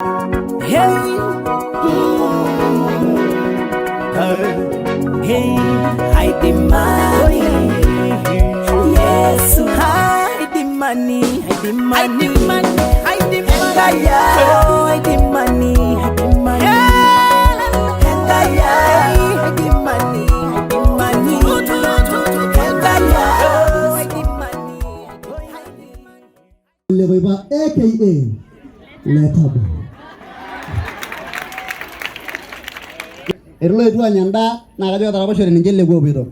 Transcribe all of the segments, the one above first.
Hey, hey, hide money. Yesu, hide money, hide money, hide money, hide money, hide money. Hide money, hide money. Hide money. Lekoipa aka Letabo. Etii loetuo aanya endaa naa kajo ketaraposhote ninche lekua epoito.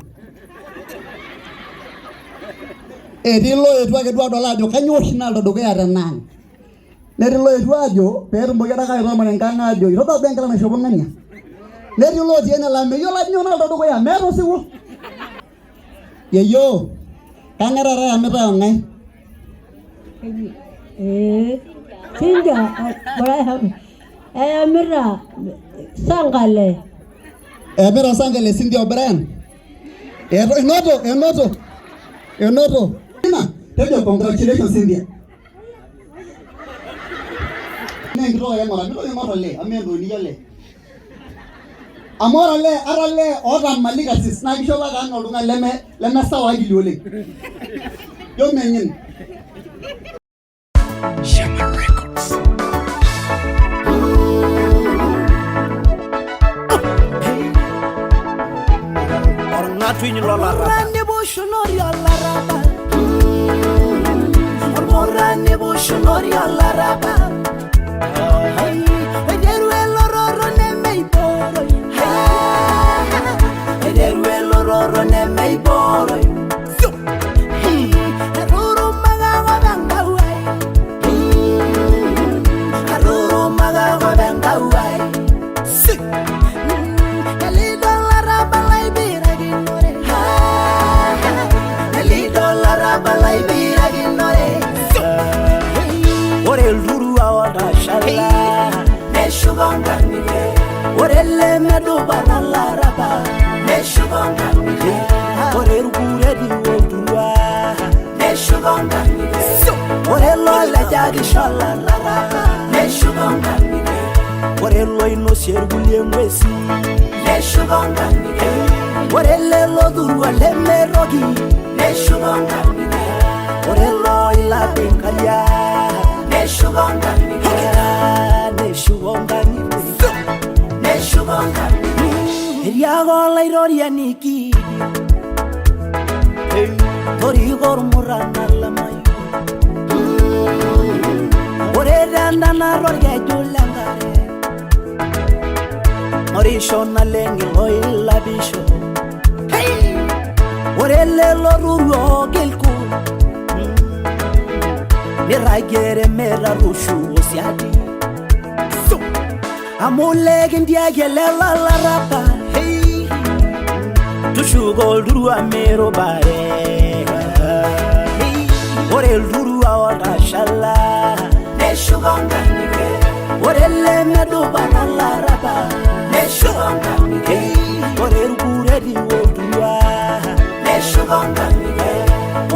Etii loetuo ake duo adol ajo kainyoo oshi naloito dukuya tenaang. Netii loetuo aajo peetumoki adake aitoomon enkang aajo itodua duo enkila naishopo ng'ania. Netii lotii ene laa meyiolo ajo nyoo naloito dukuya, meeta osiwuo. Yeyio, kang'ae taata eyamitae ong'ae? Ee, Cynthia eyamita Sankale. Eyamita Sankale Cynthia O'Brien. Enoto, enoto, enoto. Ina, tejo congratulations Cynthia. Mee enkitok ake ing'ura, mintoki aing'or olee amu mee entoki nijo olee. Amu ore olee, ata olee oota mali karsis naa kishopo ake anaa oltung'ani leme leme sawa akili oleng. Ijo meng'en. Shaman Records. Orng'atuny lolarabal. Bushunori olarabal. Ormurani bushunori olarabal. Oiteru elororo nemeibooroi. Oiteru elororo nemeibooroi. Eturumakako enkau ai. Aturumakako enkau ai. Elido olarabal aipirakinore. Elido olarabal aipirakinore. Ore ilturua otashala neshuko nkang'itie. Ore lemedupa nolarabal neshuko nkang'itie. Ore irkureti olturua neshuko nkang'itie. Ore lolejakisho olarabal neshuko nkang'itie. Ore loinosie irkulie ng'uesi neshuko nkang'itie. Ore lelo turua lemetoki neshuko nkang'itie. Ore loilap inkariak neshuko nkang'itie. Neshuko nkang'itie. Neshuko nkang'itie. Etii ake olaitoriani kiidim toriko ormurana lemayian. Ore tendanata orkeju lenkare ng'orisho naleng iloilapisho. Ore lelo turua ogil nirragie remetarushu osiadi. Amu lekintiaki ele lolarabal. Tushuko olturua mirubare. Ore ilturua otashala neshuko nkang'itie. Ore lemedupa nolarabal neshuko nkang'itie. Ore irkureti olturua neshuko nkang'itie.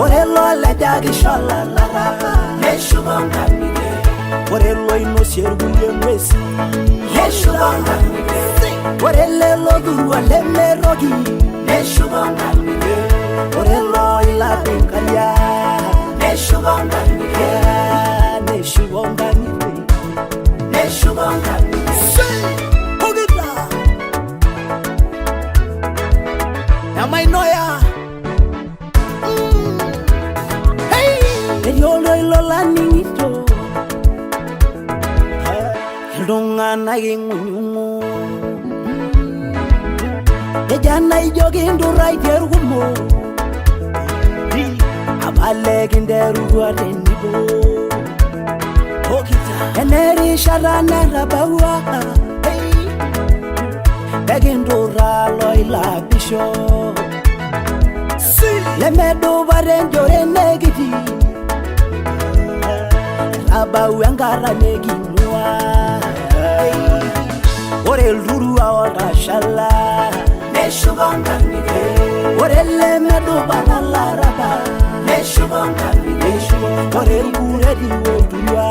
Ore lolejakisho olarabal neshuko nkang'itie. Ore loinosie irkulie ng'uesi neshuko nkang'itie. Ore lelo turua lemetoki neshuko nkang'itie. Ore loilap inkariak neshuko nkang'itie. Neshuko nkang'itie. Neshuko nkang'itie. Pokita. Emainoya. Etii oltoilo laning'ito iltung'anak ing'unyung'u eja naijo kinturraitie irkumok apa lekinterutua tenebo enerishata netabawua pekinturraa loilapisho lemedupa tenjore nekitii etabawua enkata neking'ua. Ore ilturua otashala neshuko nkang'itie. Ore lemedupa nolarabal neshuko nkang'itie. Ore irkureti olturua.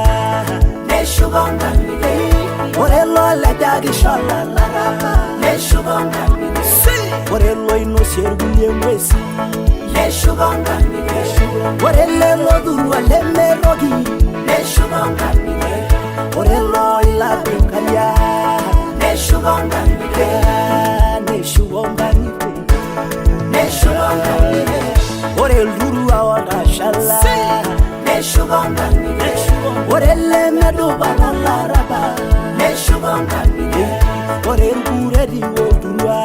Neshuko nkang'itie. Ore lolejakisho olarrabal neshuko nkang'itie. Ore loinosie irkulie ng'uesi neshuko nkang'itie. Ore lelo turua lemetoki neshuko nkang'itie. Ore loilap inkariak neshuko nkang'itie. Neshuko nkang'itie. Neshuko nkang'itie. Ore ilturua otashala neshuko nkang'itie. Ore lemedupa tolarrabal neshuko nkang'itie. Ore irkureti olturua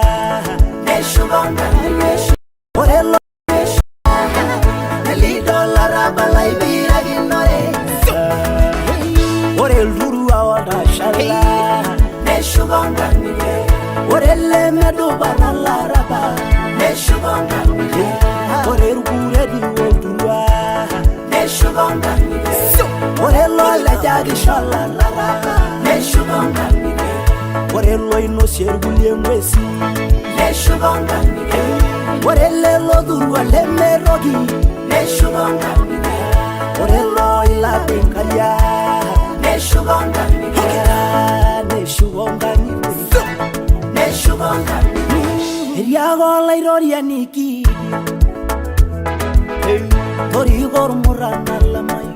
neshuko nkang'itie. Ore lo nelido olarrabal aipirakinore. Ore ilturua otashala neshuko nkang'itie. Ore lemedupa tolarrabal neshuko nkang'itie. Ore irkureti olturua neshuko nkang'itie. Ore lolejakisho olarrabal neshuko nkang'itie. Ore loinosie irkulie ng'uesi neshuko nkang'itie. Ore lelo turua lemetoki neshuko nkang'itie. Ore loilap inkariak neshuko nkang'itie. Neshuko nkang'itie. Neshuko nkang'itie. Etiaka olaitoriani kidim toriko ormurana lemayian.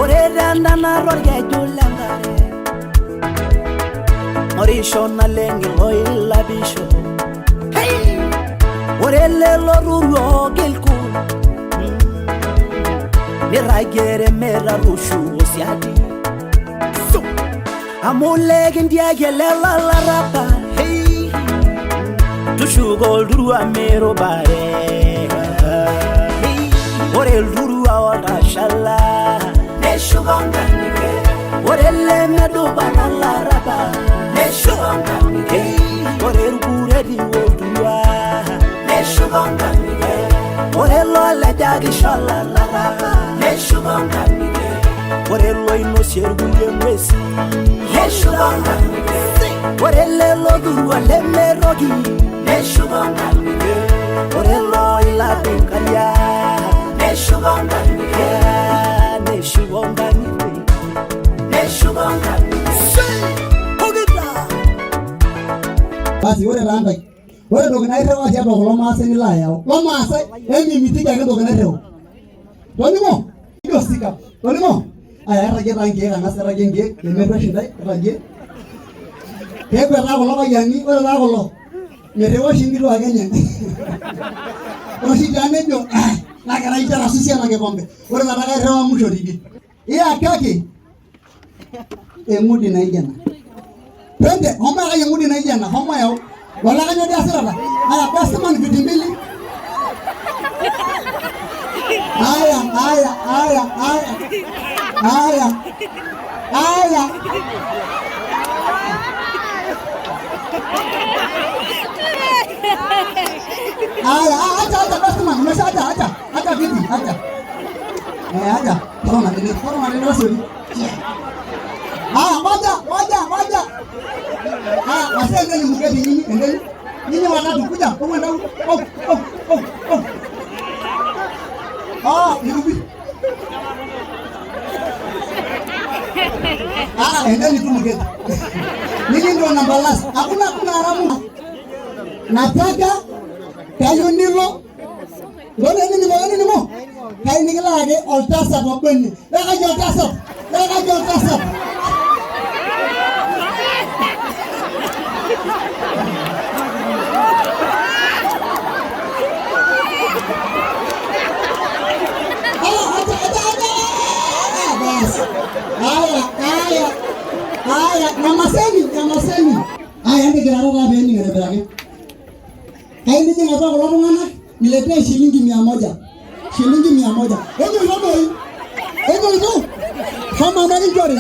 Ore tendanata orkeju lenkare ng'orisho naleng iloilapisho. Ore lelo turua ogil kun nirragie metatushuko siadi. Amu lekintiaki ele lolarrabal tushuko olturua mirubare. Ore ilturua otashala neshuko nkang'itie. Ore lemedupa tolarrabal neshuko nkang'itie. Ore irkureti olturua neshuko nkang'itie. Ore lolejakisho olarrabal neshuko nkang'itie. Ore loinosie irkulie ng'uesi neshuko nkang'itie. Ore lelo turua lemetoki neshuko nkang'itie. Ore loilap inkariak neshuko nkang'itie. Neshuko nkang'itie. Neshuko nkang'itie. Basi ore taa ntae, ore entoki nairriwaa tiatua kulo maasai nilo ayau, kulo maasai emimitiki ake entoki nairriu. Toning'o? Ijo sikam. Toning'o? Aya erragie taa nkeek ang'as erragie nkeek pemerruesh intae erragie. Peeku taa kulo payiani, ore taa kulo mirriwa oshi nkituak enye. Ore oshi tiang' nejo ah ena kerai itara susia ena kikombe. Ore taata kairriwaa musho tidie. Iyakaki eng'udi naijo ena. Twende, homo yakaki eng'udi naijo ena, homo yau. Wala kanyoo dii iasitata? Aya, best man viti mbili. Aya, aya, aya, aya. Aya. Aya. Aya, ah, acha, acha, best man, umesha acha, acha. Acha viti, acha. Eh, acha. Tona nini? Tona nini wasuri? Aya, moja, moja, moja. Aya, wasee endeni mketi nyinyi, endeni. Nyinyi watatu kuja, kwenda huko. Oh, oh, oh, oh. Ah, nirudi. Ah, endeni tu mketi. Nyinyi ndio namba last. Hakuna hakuna haramu. Nataka kayieu nilo. Ngone nini mo nini mo? Kayieu nikilaaki oltasat obo ene. Lekaji oltasat. Lekaji oltasat. Ah, acha, acha, acha. Ah, basi. Haya, haya. Haya, nyamaseni, nyamaseni. Haya, entikirara taa peening aitobiraki. Kayieu nijing atua kulo tung'anak niletee shilingi 100. Shilingi 100. Enyoito doi. Enyoito. Shomo amu ekinchori.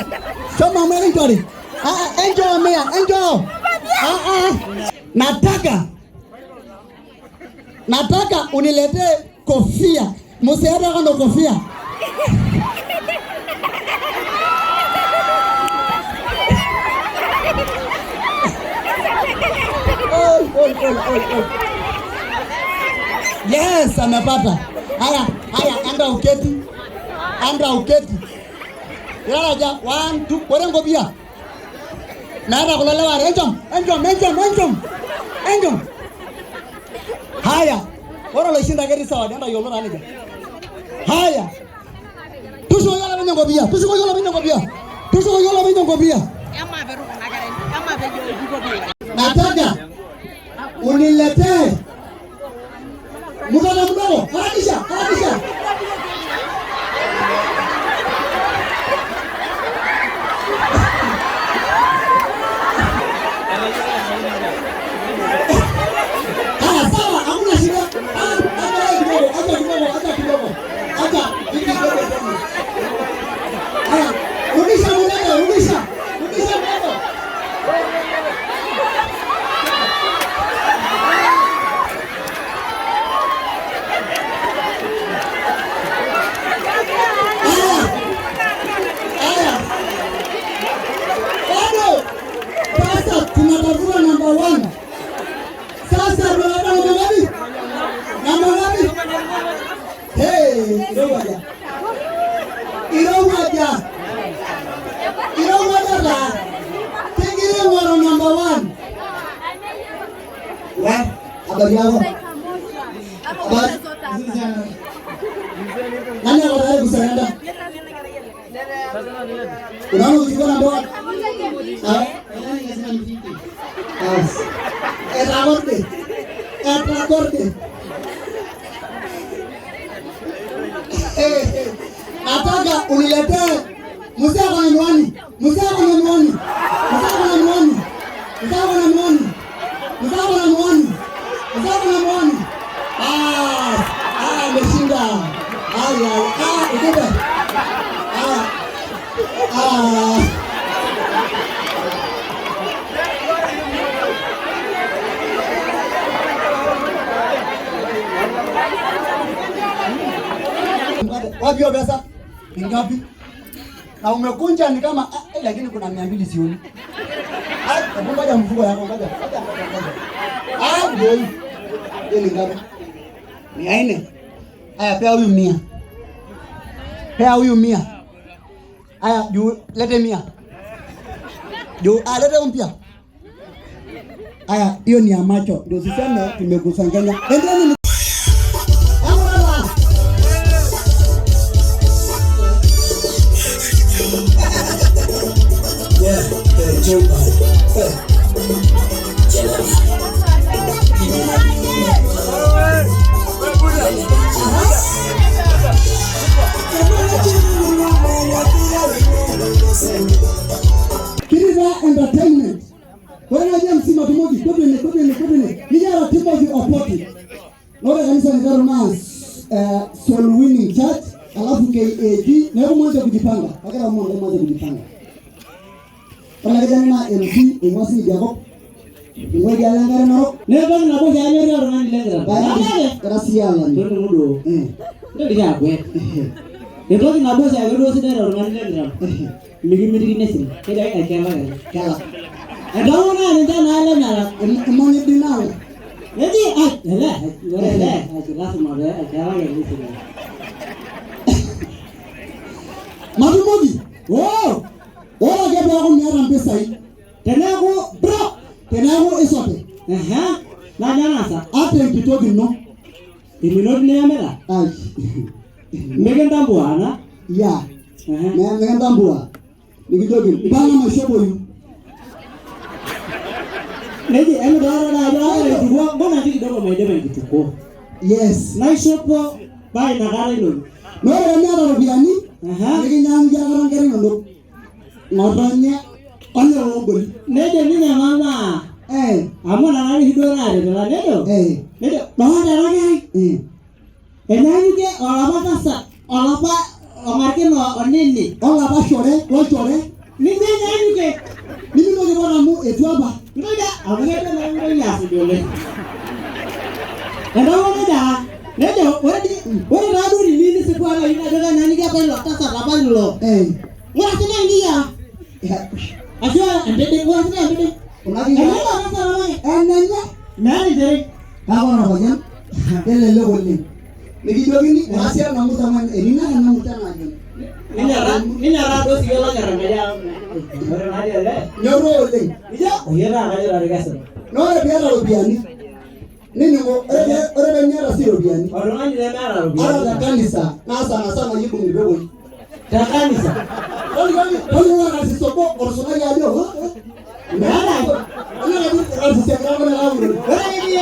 Shomo amu ekinchori. Ah, ah, enchoo mia, enchoo. Ah, ah. Nataka uniletee kofia. Msiata kando kofia. Oi, oi, oi, oi, oi. Yes, amepata. Haya, haya, enda uketi. Enda uketi. Irara aja? 1 2. Ore enkopia. Meeta kulo lewa are. Enchom, enchom, enchom, enchom. Enchom. Haya. Ore oloishinda ketii zawadi entayiolo taa nejia. Haya. Tushukoki olopeny enkopia. Tushukoki olopeny enkopia. Tushukoki olopeny enkopia. Nataka uniletee mtoto mdogo. Harakisha, harakisha. Haya, sawa, hakuna shida. Ah, acha kidogo, acha kidogo, acha kidogo. Acha hiki kidogo tena. Haya, rudisha mtoto, rudisha. Rudisha mtoto. Haya. Haya. Bado. Sasa tunatafuta number 1. Sasa tunatafuta namba ngapi? Namba ngapi? Hey, irowuaja. Irowuaja. Irowuaja taa. Kegira aing'oru number 1. We, habari yako? Habari. Nani ako tayari kusurrender? Unaona ukichukua namba 1? Ah? Bas. Etagorde. Etagorde. Eh, eh. Nataka uniletee mzee ako na miwani. Mzee ako na miwani. Mzee ako na miwani. Mzee ako na miwani. Mzee ako na miwani. Mzee ako na miwani. Ah, ah, ameshinda. Haya, ah, ukupe. Ah. Ah. Wapi hiyo pesa? Ni ngapi? Na umekunja ni kama ah, lakini kuna 200 sioni. Ah, hebu ngoja mfuko yako, ngoja. Ngoja, ngoja. Ah, ndio hii. Hii ni ngapi? 400. Aya, pea huyu 100. Pea huyu 100. Aya, juu lete 100. Juu, ah, lete mpya. Aya, hiyo ni ya macho. Ndio usiseme tumekusanganya. Endeni. Kiriza Entertainment. Ore James Matumoki, kotini, kotini, kotini. Nikiata Timothy Opoti. Ore kanisa niteru naa Soul Winning Church, alafu KAG, neeku mwanze kujipanga. Wakati mwanze mwanze kujipanga. Ore kijana naa MC oing'ua sii Jacob. Ing'ua idialo enkare narok. Neeku nabo oshi anyorie oltung'ani lenkitanda. Kake, Kira siyie alani. toning'o duo. Ntoki akwet. Entoki nabo oshiake duo sidai toltung'ani lenkitanda. Mikimitikini esile. Kejo ake kelak ake. Kelak. Entomonok naa ninche naa lemelak. Imoni dinalo. Neji ai ele ore ele ai lasima pee kelak ake esile. Matumoki. Oh! Ore ake peeku miata mpisai. Teneeku bro, teneeku isote. Ehe. Naa nang'asa. Ata enkitok ino. Eminot niyamita. Ai. Mikintambua na. Ya. Ehe. Mikintambua. Nikijoki mpanga maishopoyu. Neji emidolta ajo ore enkituo mbona ati kidogo maidipa enkituko. Yes. Naishopo paa inakata ilotu. Naa ore teniata iropiyiani, Ehe. nikinyaanguki akata nkera inonok. Ng'otonye olewa ogoli. Nejo ninye mama. Amu nana oshi duo naaretita nejo. Nejo doolta ena kerai. Enyaanyukie olapa tasat, olapa ong'arkino onini. Olapa shore, lolchore. Ninye enyaanyukie. Nimintoki airoro amu etua apa. Mintoki amu kejo naa mintoki asuj oleng. Entomononi nejo aa, nejo ore ore taa duo teniyieu nisipu ake ajo kenyaanyukie apa ilo tasat apa lilo. Ng'ura sinye enkiyiaa. Ashu empede, ng'ura sinye empede. Kuna kiyiaa. Enye ilo tasat apa ake. Enenye. Meeta encherai. Kake ore orpayian, kelelek oleng. Nikijokini, ng'ura sii ena murta amu enina ena murta enaaji. Ninyorraa duo siyie olonyor Enkai amu ore naadii ele. Nyorraa oleng. Ijo oyie taa kajo taata kesipa. Naa ore piata iropiyiani nining'o ore pee miata sii iropiyiani. Oltung'ani lemeeta iropiyiani. Ata te kanisa naa sana sana kibung irpepoi. Te kanisa. Tolikioki orkarsis obo otusulaki ajo meeta. Orkarsis egira kulikae aurori. Ore ake pee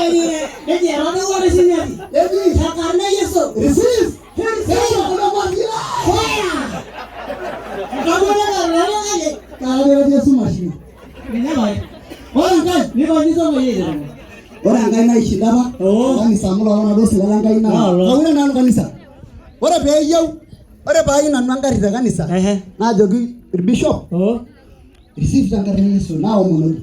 neji etadowuo tesinyati. Neji. Tenkarna e Yesu. Receive. Ore Enkai naishinda apa kanisa amu lelo naduo sila lenkai naa kaure nanu kanisa. Ore peeyieu ore paayieu nanu engarri te kanisa naajoki irbishop receive tenkarna e Yesu naomonoki.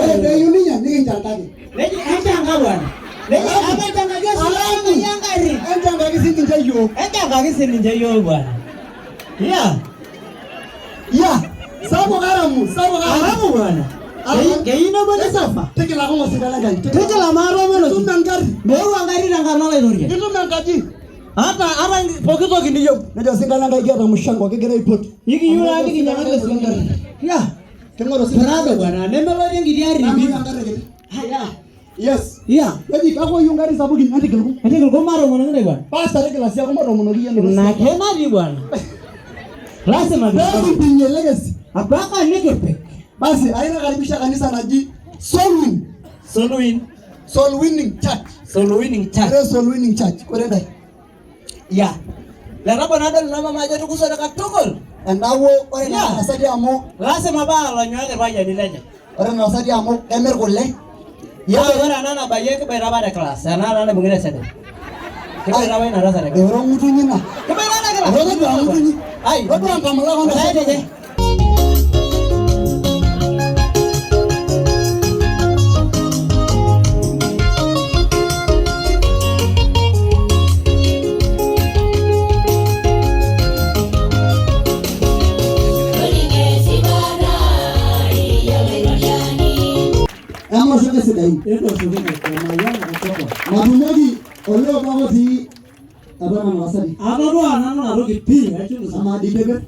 Ore peeyieu ninye nikinchangaki. Neji enchanga bwana. Neji enchangaki oshi engarri. Enchangaki sininche iyiook. Enchangaki sininche iyiook bwana. Yeah. Yeah. Sapuk karamu, sapuk karamu. Karamu bwana. Keyieu nebo nisafa. Tigila kong'o sida lenkai. Tigila maatomonoki. Itum engarri. Meeu engarri tenkarna Olaitoriani. Itum enkaji. Ata ata pooki toki niyieu. Nejo osinka lenkai kiata mushango kigira aipot. Ikiyieu taa nikinyang'aki engarri. Yeah. King'oru osinka. Prado bwana, nemelotie enkiti arri. Nanu engarri kiti. Haya. Yes. Yeah. Keji kakwa oyieu ngarrin sapukin entigil kum. Entigil kum matoomonoki ntae bwana. Pastor tigila sii ake matoomonoki iyie enoto. Ina ake natii bwana. Lazima Pee kimpimie legacy. Mpaka nikipik. Basi aina karibisha kanisa naji Soul Win. Soul Win. Soul Winning Church. Soul Winning Church. Ore Soul Winning Church. Ore ntae. Ya. Letabo nadol ina mama ajo etukusote katukul. Endawuo ore ina tasati amu Lazima paa ilonyoaki irpayiani lenye. Ore ina tasati amu kemir kule. Yaa ore ena nabayie kiboita apa te class. Ena taa naibung'ita eseder. Kiboita apa ina tasat te class. Ero ng'utunyi ina. Kiboita te class. Ero todua ng'utunyi. Ai. Todua nkamulak ontasati. Ai. Emaoshoki sidain. Matumoki olee obo ake otii atua nena tasati. Atodua nanu ina toki pii aichunguza. Amaa dii keper?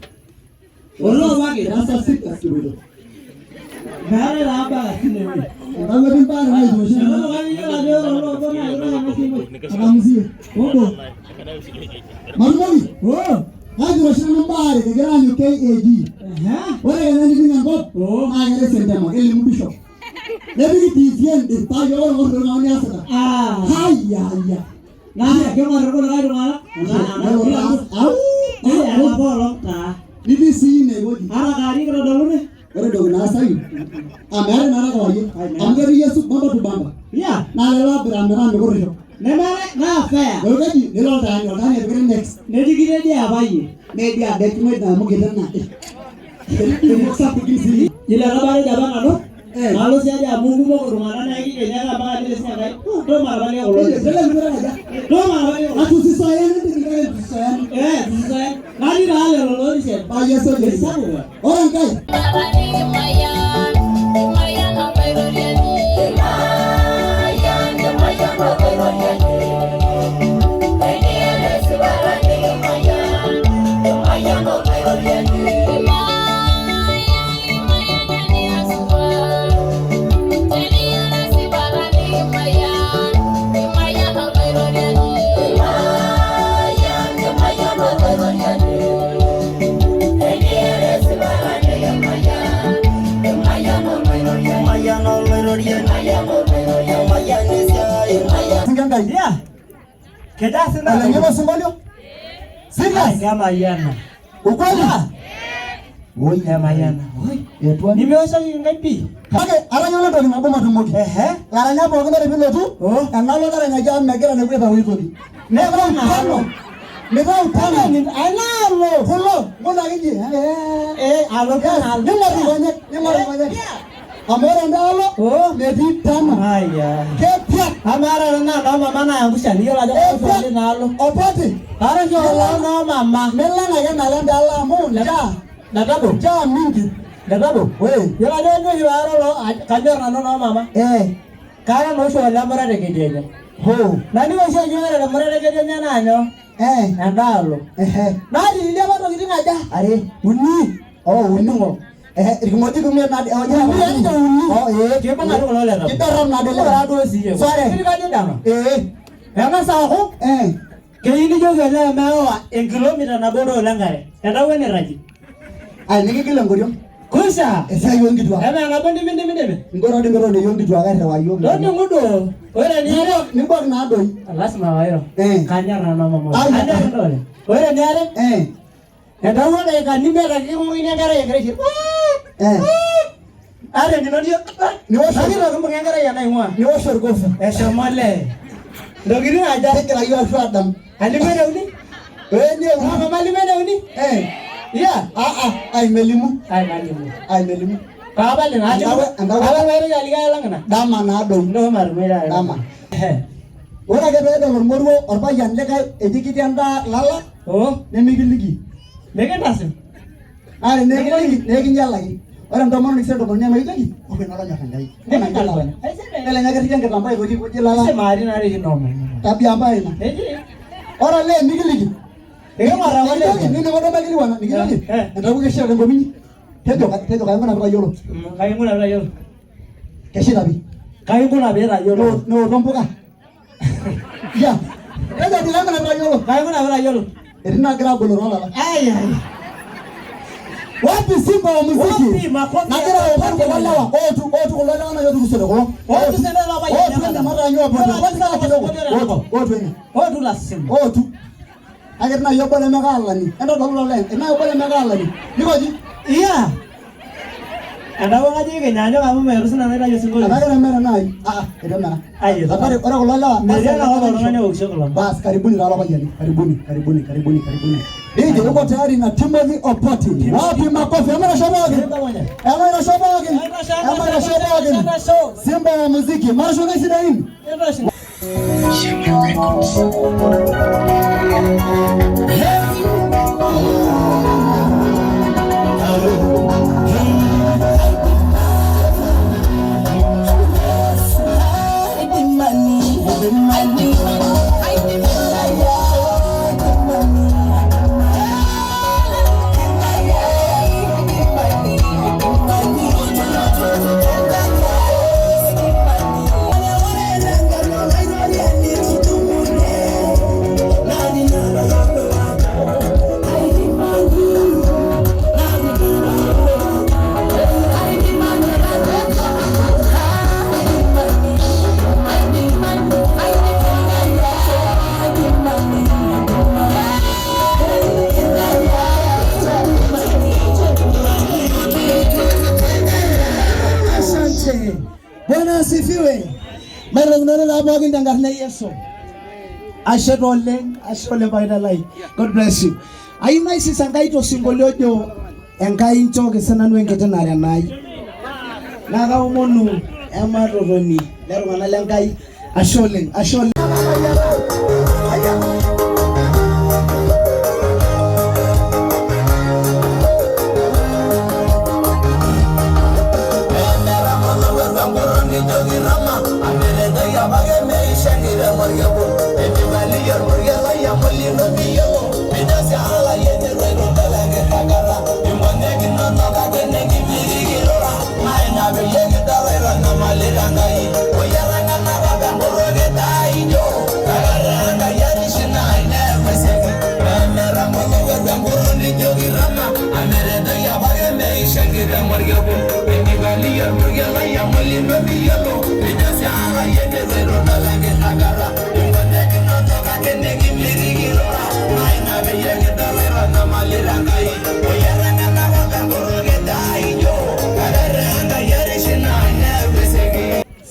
Olee obo ake. Darasa sita kipoito. Meetae taa baa tinewueji. Entawuo etii mbaa naitoosho. Ena tung'ani iyiolo ajo ore olee obo naa kitoki ena simu. Atamzie. Obo. Matumoki. Oo. Kaji oshi nanu mbaa are kigira aanyu KAG. Ehe. Ore kenya nijing enkop Oo. naa keeta esentema kelimu bishop. Nepiki TV ende paa ore ing'or iltung'anak niasita. Ah. Haya haya. Naa king'or irkulikae iltung'anak. Nelo taa au. Ena apaelong taa. Nitii sii ine wueji. Ata kewarie kitodoluni. Ore entoki naasayu amu meetae naata kewarie amu ketii Yesu bamba to bamba. Yeah. Naa lelo ogira metaa mikurisho. Nemeetae naa fair. Neeku keji nilo oltaani oltaani epikini next. Netikitedia apa iyie. Nedia det ng'oji amu kiti ena. Ketii sapukin sii. Yiolo etabareja apa nanu Eh. nalo sii ajo amu kumok iltung'anak naa ekikenya ake mpaka nejo sinye Enkai "Uh, tomatapaliki kulo Tele kulo kaja. tomatapaliki kulo Atusisoyani ntikikake tusisoyani. eh tusisoyani natii taa lelo lotii siadi Paa Yesu ejo. Sapuk Ore enkae. Singengai. Yeah. Keja sina. Olenye osinkolio. Serious. Kemayiana. Ukweli. Oi emayiana. Oi. Etua. Nimeoshoki Enkai pii. Kake atayiolo entoki nabo matumoki. Ehe. Laranyak pookin ore pilotu, Oh. enalo taranyaki amu megira nepuo aitau aitoki. Mitau tano. Mitau tano. Enaalo. Kulo, ng'ono ake ji. Eh, alo Yes, ning'or inkonyek, ning'or inkonyek. Amu ore endaalo, Oh. metii tano. Aya. Kepiak. Amaa ata tenaa noo mama naangusha niyiolo ajo Epiak. kaosho inaalo. Opoti. Kaata oshi oloo noo mama. Milang ake nalo endaalo amu njaa. Natabo. Njaa mingi. Natabo. Oi. Yiolo ajo kanyor oshi paara oloo kanyor nanu noo mama. Eh. Kaara naa oshi olemurat tekedianye. Ho. Nani oshi ajo ore temurata ketii enye naa nyoo? Endaalo. Naatililia apa ntokitin aja? Are. Uni. Oh, uni. Irkimojik imiet naa Uni, atejo uni. Oh, ee. Kibung'a doi kulo le tabo. Kidorrop naa doi Kibung'a duo sii. Sore. Kiri kajo dama. Ee. Eng'as aaku keyieu nijoki olee meewa enkilomita nabo toolo enkare. Entawuo enirragie. Ai nikigil enkoriong. Kusha. Esiai oonkituak. Emaa nabo ndimindimindimi. Nkoro doi meton iyiok nkituak airriwaa iyiok. Toning'u duo. Ore eniare. Nibuak naa doi. Lasima pairo. Eh. Kanyor nanu mama. Ai. Kanyor nanu oleng. Ore eniare. Eh. Entawuo daikani imiet ake king'ung'ini enkerai egira aishir. Eh. Ata enkino nijo. Niwosh. Nakito kimbung'a enkerai enaing'ua. Niwosh orkofi. Eshomo olee. Ntokitin aja. Kigira iyiok ashu Adam. Alimu eneuni. Ee ene uni. Mama alimu eneuni. Eh. Yeah. Ah ah. Ai melimu. Ai malimu. Ai melimu. Kaapal ina. Entawuo- Kaapal maitoki aliki ai olong ina. Dama naa doi. Ntoo matumoi taata. Dama. Ore ake peedol ormoruo orpayian likae eji kitii endaa lala Oh. nemikiliki. Mikintasim. Naa tenekiliki nekinyialaki. Ore entomononi sii entomononi emaitoki, ore ina olonyor Enkai. Nikintalakwana. Kelelek eriki enkitambaa aitoki aikoji lala. Isimaari naa doi inomo. Tabia mbaya ina. Eji. Ore olee mikiliki. Eking'or ake olee. Nikiliki, nining'o duo maikilikuana, nikiliki. Eh. Entawuo keshita tenkop inyi. Tejo tejo kai inguna pitayiolo. Kai inguna pitayiolo. Keshita pii. Kai inguna pitayiolo. Neoto mpuka. Ya. Tejo kai inguna pitayiolo. Kai inguna pitayiolo. Etii naagira agolo toolala. Ai ai. Wapi Simba wa muziki? Wapi makofi? Nagira aokoa kulo lewa. Otu otu kulo lewa na yotu kusere kulo. Otu sene la payian. Otu ene mataanyu opo. Otu sala kidogo. Otu otu ene. Otu la Simba. Otu. Ake tina obo lemekaalani. Entodolu ilo lee. Ina obo lemekaalani. Nikoji? Iya. Entawuo kajo ekinyaanyuk amu metu sinanu aitayu osinkolio. Enake temera nai. Ah, ah, etemera. Ai, Ore ore kulo lewa. Metii enakop oltung'ani ookisho kulo. Bas, karibuni taa payiani. Karibuni, karibuni, karibuni, karibuni. DJ uko tayari na Timothy Opoti. Wapi makofi? Emairasho pookin. Emairasho pookin. Emairasho pookin. Simba wa muziki. Marasho sidain. Shema Records. Asante. Bwana asifiwe. Maitokinoto taa pookin tenkarna e Yesu. Ashe taa oleng, ashe oleng paita lai. God bless you. Ayieu naisis Enkai tosinkolio ojo Enkai nchooki sinanu enkiti nare enai. Naa kaomonu ematotoni le tung'anak le Nkai. Ashe oleng, ashe oleng.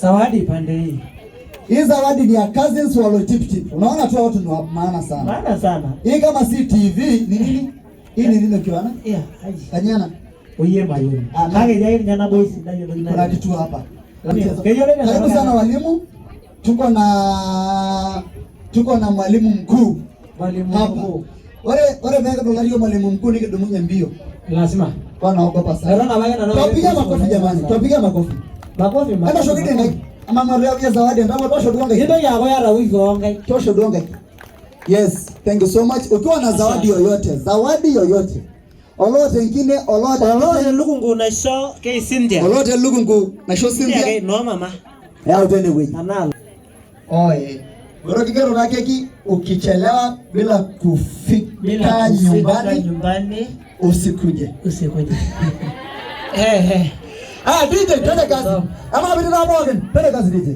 Zawadi pande hii. Hii zawadi ni ya cousins wa Loitiptip. Unaona tu watu ni wa maana sana. Maana sana. Hii kama si TV ni nini? Hii ni nini ukiona? Yeah, ai. Kanyana. Oye mayiolo. Ah, Kake etii ake ninye nabo sidai entoki Kuna natii. kitu hapa. Keyiolo ina Karibu sana walimu. Tuko na mwalimu mkuu Mwalimu hapa. mkuu. Ore ore pee kidol mwalimu mkuu nikidumunye mbio. Lazima. Kwa naogopa sana. Eton apake nanu. Tuwapigie makofi jamani. Tuwapigie makofi. Makofi. Enda shokidi ngai. Ama mwatu zawadi ndamo tosho duo nkaik. Nintoki aaku iyata wiki oonkaik. Tosho duo nkaik. Yes, thank you so much. Ukiwa na zawadi yoyote, zawadi yoyote. Oloota enkine, oloota Oloota elukunku naisho kei Cynthia. Oloota elukunku naisho Cynthia Cynthia. kei noo mama. Yau tene wueji. Analo. Oe. Ore kigero taa keki ukichelewa bila kufika Bila kufika nyumbani nyumbani usikuje. usikuje. Eh eh. Ah, DJ, twende kazi. Ama vitu na pookin. Twende kazi DJ.